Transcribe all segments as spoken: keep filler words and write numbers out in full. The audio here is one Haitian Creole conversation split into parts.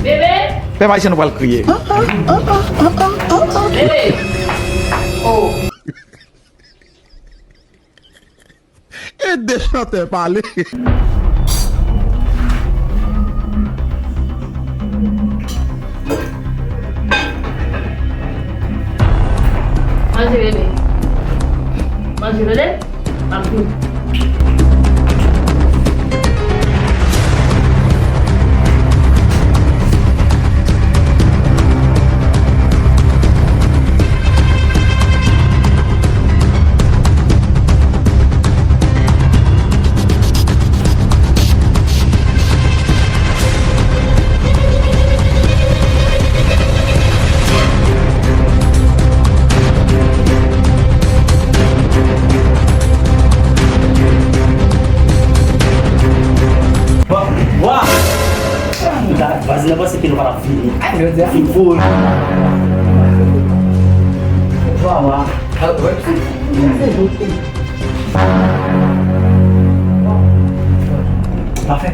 Bebe! Pèp ayisyen nou pral kriye. Bebe! Oh! Ede chantè pale. Manje, bebe. Manje, tande? M ap vini. Bon, wa! Vwazen nan panse ke nou pa t ap vini. Ay, jodi a. Fin foul. Wa, wa. Pafè.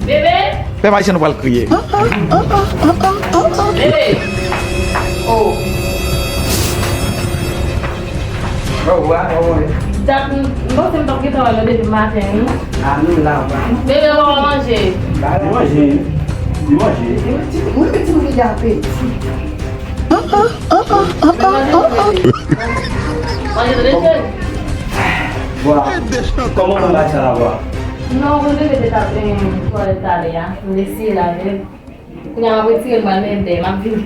Bebe! Pèp ayisyen nou pral kriye. Bebe! Oh! Oh, wa, oh, wa. Dat, m panse m t ap gentan wè nou depi maten, wi. A, nou la, wa. Bebe, ou pa manje? Ba, manje. Manje. Mwen, mwen, mwen, mwen, mwen, mwen, Manje tande cheri. Bwa. Kòman mwen bay sa la, bwa? Non, mwen te mete tab, eh, twalèt talè a. Mwen eseye lave l. Kounye a m ap retire l, mwen al mennen dèyè m ap vini.